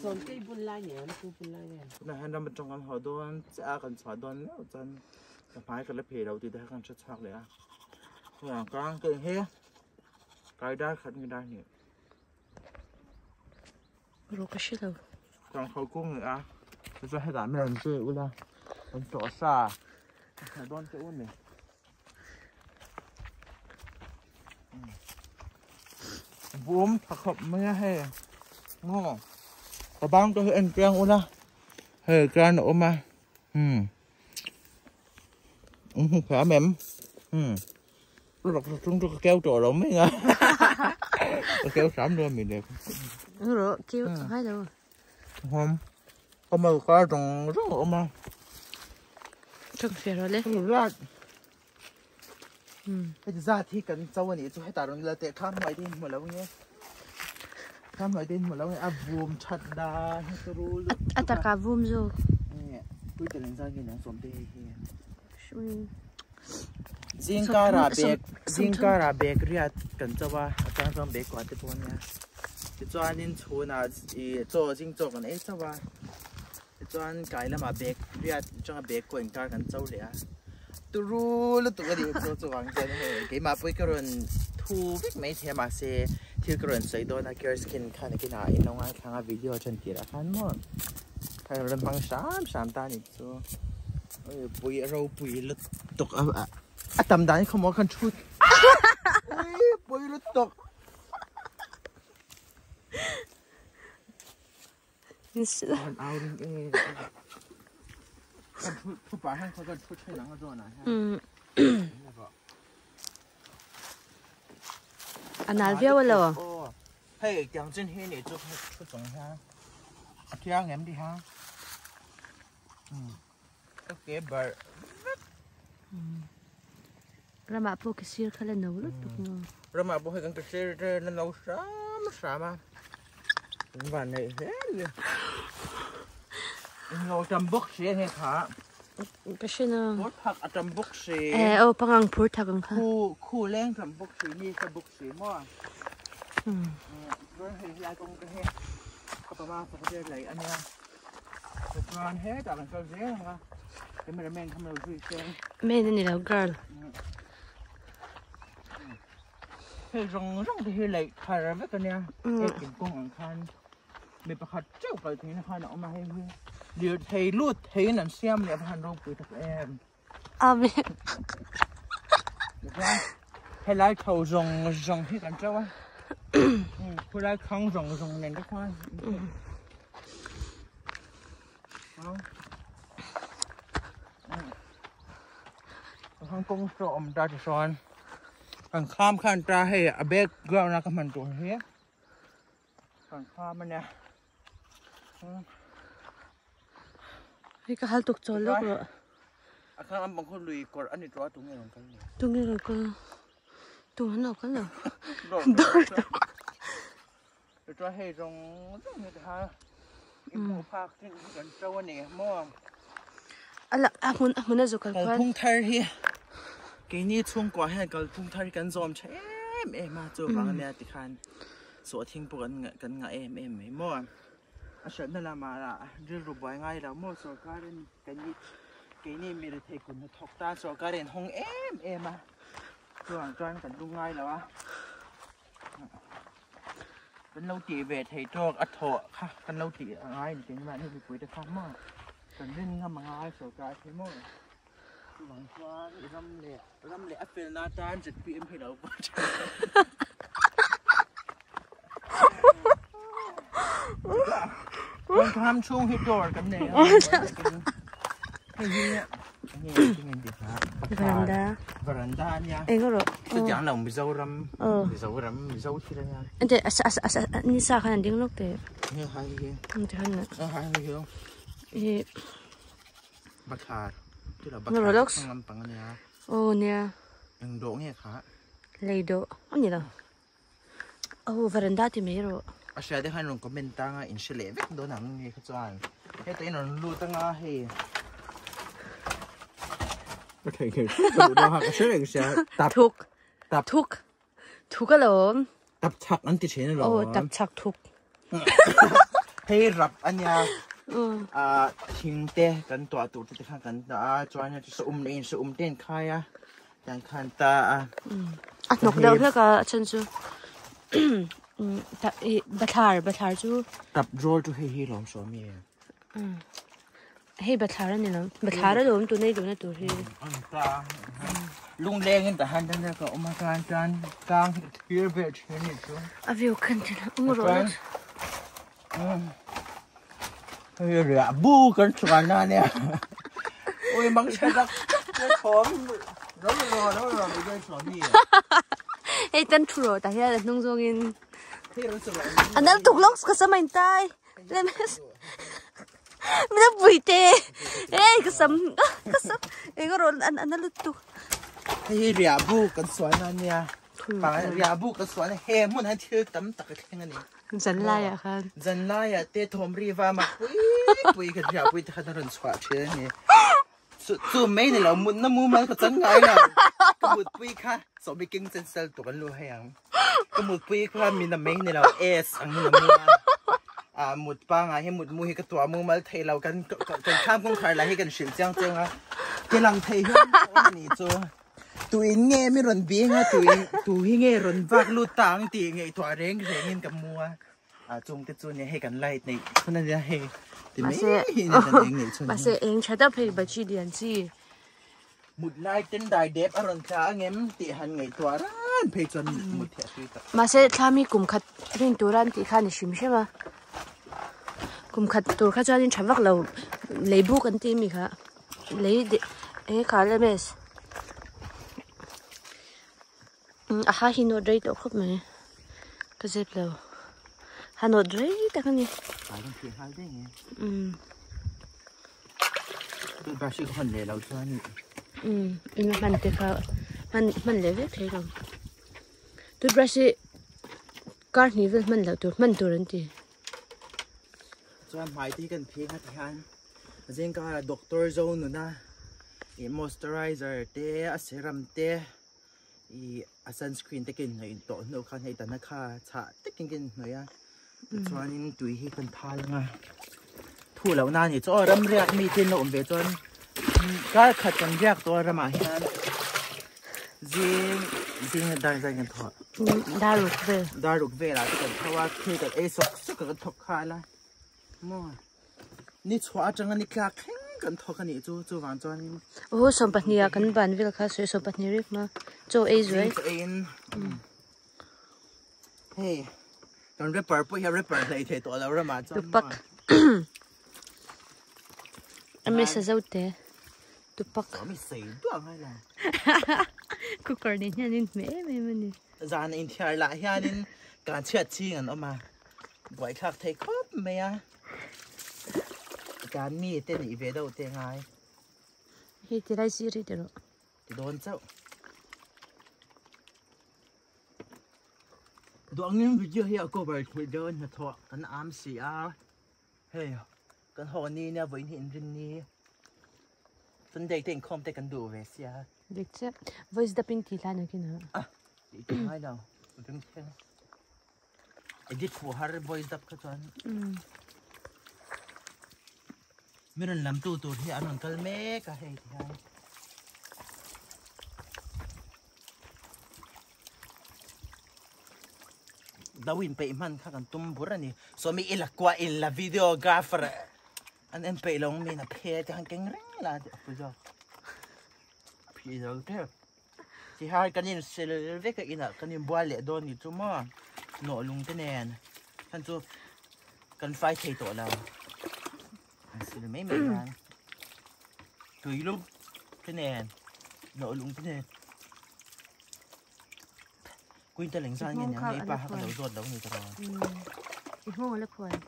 Sawmtei bun lai nen an pu bun lai nen. Tunah hian ram atang kan haw dawn chiah a, kan chhuah dawn meuh chuan ka hmai ka la phei lo tih te kha kan hre chhuak leh a. Hetiang kang ka eng hi kai dar khat nge dar hnih. Ro ka hre lo. Kang kho kung ni a. Chuan hetah mi rawn zui ula kan tawh sa ka hmu dawn che u ni. Bum tha khawp mai a hei maw ka bang te hi en chiang ula hei chuan a awm a umm in hmu thiam em umm chung chu ka keu tawh lo mai a ka keu hram dawn mi le ro keu ngai lo hom ka mal kar zawng zawng a awm a chak fe ro le Heti zat hi kan cho a nih chu hetah rawn la teh kham hnuai te hi hmu lo nge kham hnuai te hi hmu lo nge a vum that dan hi chu rul a taka vum zawk nge pui tel engzat nge niang sawm te hei hi zingkara bag zingkara bag riat kan cho a a chang chuan bag kuah te pawh ania tichuanin chhunah ih chaw zing chaw kan ei chauh a. Tichuan kai lamah bag riat atanga bag pawh inkar kan cho leh a, turu lutuk a nih chu chuvang chuan hei keimah pawh hi ka rawn thu vek mai thei a mahse thil ka rawn sawi dawn a care skin khan nakinah in lo ngaithlang a video a ṭan tirah khan maw kha rawn hmang hram hram ta a nih chu pui a ropui lutuk a a tam dan hi khawmuah khan thu pui lutuk. A nal viau a lo. Hei tiang chin hi nih chu thu chung hian a thiang em ti ha. Ka ke barh vek. Ramah pawh ka sir kha la no lutuk maw. Ramah pawh hei kan ka sir te la no hram hram a. Kan van neih hle ni. Englo tam bawk si a nge kha. Ka hre no. Phur thak a tam bawk si. Eh aw pangang phur thak ang kha. Khu khu leng tam bawk si ni ka bawk si maw. Chuan hei helai kawng te hi ka pama pakhat laih a nia. Chuan hetah kan kal zel ang a camera man kha lo zui seng. Man a ni lo girl. Hei zawng zawng te hi laih thar vek a nia hei thingkung ang khan mi pakhat teuh kal theihna khan a awm a hei hi lirthei lut theiin an siam leh a va han ropui tak em. Amen. Helai tho zawng zawng hi kan teuh a. Khulai khang zawng zawng nen te khuan. Khang kawng saw awm ta ti sawn. Kan kham khan ta hei a background a ka hman tur hi. Kan kham ania. Hei ka hal tuk chawl lawk rawh. A khang lampang khu lui kawrh a ni tawh a tunge rawn kal ni. Tunge rawn kal tung an lo kal lo. Dawr tuk. Chuan hei zawng zawng hi ti kha i hmuh phak chin hi kan to a ni maw. A la a hmun a hmun a zu kal khuan. Kalphung thar hi keini chhungkua hian kalphung thar hi kan zawm tha em em a chuvang ania tikhan sawhthing pawh kan kan ngah em em mai maw. A hriatna lamah lah rilru buai ngai lo maw sorkarin keini keini mi rethei kut hnathawk tan sorkarin hawng em em a chuan chuan kan lu ngai lo a kan lo tih ve thei tawk a thawh kha kan lo tih a ngai ni keimahni mipui te kha maw kan rin ngam a ngai sorkar hi maw chuvang chuan ram leh ram leh a felna atan zpm hi lo vote Kan chhung hi dawr kan nei a hei hi Veranda. Veranda ania. Eng rawh. Chutiang lo Mizoram Mizoram Mizo thil ania. Ente asa asa asa ni sa khan an ding lawk te. Nge hai hi. Ente han na. Hai hi hi. Hi. Bathlar. Tilo bathlar kha lampang ania. Aw nia. Eng dawh nge kha? Lei dawh ani lo. Aw veranda ti mai rawh. A hria te khan rawn comment tang a in hre leh vek dawn ang nge kha chuan heta in rawn lut anga hei ka thei thei ka duh dawn ha ka hre reng sia tap thuk tap thuk thuk alawm tap chhak an ti thin alawm aw tap chhak thuk. Hei rap ania thing te kan tuah tur te khan kan dah a chuan saum leh in saum te an khai a tiang khan ta a. A hnawk deuh hlek a a chhan chu bathlar bathlar chu. Tap drawl chu hei hi lawm saw mi. Hei bathlar a ni lo bathlar a lawm tuna i duhna tur hi. Lungleng in tahan tan ka awm a chuan chuan tlang hi ka thlir vel thin a nih chu. A view khan thin a ung rawh la. Hei riah bu kan chuan na nia. Ui mang chhe tak tak thawm ro ro ro ro mi dei saw mi. Hei tan thu rawh tah hian a hnung zawngin. A nal tuk lawk ka sam a intai. Mina puite ei ka sam ka sam eng rawh an an lutuk. Hei riah bu kan sual na nia. Pa riah bu kan sual he hmun han thil tam tak a thleng ani. Zan laiah khan. Zan laiah te thawm ri va mak pui pui kan riah pui te khan a rawn chhuah thin ani. Chu chu mai ni lo mutna mumal ka chan ngai lo. Ka mutpui kha sawmi king chen sel tuk an lu hei ang. Ka mutpui kha min a mai ni lo S ang in a mu a. A mut pangai hi mut mu hi ka tuah mumal thei lo kan kan kham kawngkhar lah hi kan hrilh chiang chiang a. Ke lang thei hian ka awm a nih chu. Tuin nge mi rawn bing a tuin tu hi nge rawn vak lut ta ang tih ngaihtuah reng reng in ka mu a. A chung te chu nia hei kan light neih chhun a nia hei ti mai hi nia kan eng neih chhun hi. Mahse eng tha deuh phei bachi lian chi. Mut lai ten dai dep a rawn thla angem tih han ngaihtuah ran phei chuan mut theih a tui tak. Mahse thlami kum khat rin tura an tih kha a ni hrim hrim a. Kum khat tur kha chuanin tha vak lo lei buk an tih mi kha lei eng kha LMS A ha hi nawt rei tawh khawp mai ka zep lo ha nawt rei tak a ni. In hman te kha hman hman leh vek thei lo toothbrush hi kar hnih vel hman loh tur hman tur an ti. Chuan hmai te hi kan pheng a ti hian zingkara doctor zo nuna ih moisturizer te a serum te ih a sunscreen te ka inhnawih tawh hnu khan hei tana kha chhah takin ka inhnawih a tichuanin tui hi kan thal ang a thu loh na a ni chu aw ram riak mi te an lo awm ve chuan kar khat kan riak tawh a ramah hian zing zing dar zai kan thawh dar ruk vel dar ruk velah te kan tho a thil kan ei sawk sawk a kan thawk nghal a maw. Ni chhuah atanga ni tlak thleng kan thawk a nih chu chuvang chuan Aw 12 ah kan ban vel kha sawi 12 rek ma chaw ei zuai chaw ei in hei kan rapper pawh hi a rapper hlei thei tawh lo ramah chuan Tupak ame sa zo te Tupak mi sei duah ngai lo cooker nen hian in hmeh em em a ni zan inthiar lah hianin kan chhiat ching an awm a buaithlak thei khawp mai a. Kan mi te nih ve deuh te ngai. Hei ti lai sir hi ti rawh. Ti dawn chauh. Duangin video hi a cover thei dawn hnathawh kan am si a. Hei kan haw ni nia vawiin hi inrin ni. Sunday te inkhawm te kan duh ve sia. Dik chiah. Voice dubbing tih lai nakin a. Ah, tih tih ngai lo. Ring thleng. Edit fuh har voice dub kha chuan mi rawn lam tu tur hi an rawn kal mek a hei ti hian lo in peih hman kha kan tum bur a ni saw mi i la kuah in la videographer an en peih lo ang mi in a phe te khan keng reng la a pu zawk phih zo tep. Tihar kan in sel vek a inah kan in bual leh dawn ni chu maw nawh lung te nen khan chu kan fai thei tawh lo an sil mai mai hian tui lum te nen nawh lung te nen quintal engzat nge niang hei pa kha ka lo zawt lo ni ta rawh i hmawng a la phuan.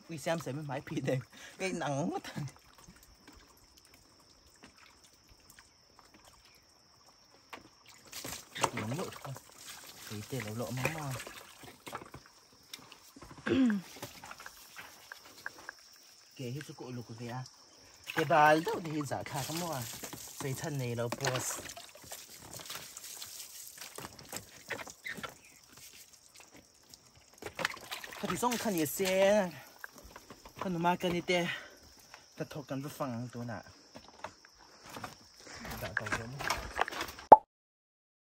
Ui siam se mi hmai phih deng cái nắng mất tiếng lộ thôi thấy tê lộ lộ mắm mà kể hết số cội lục về à cái bà đâu thì giả khá cái mua xây thân này là boss. Khati zawng kha ni se ka numa ka ni te hnathawk kan va fang ang tunah.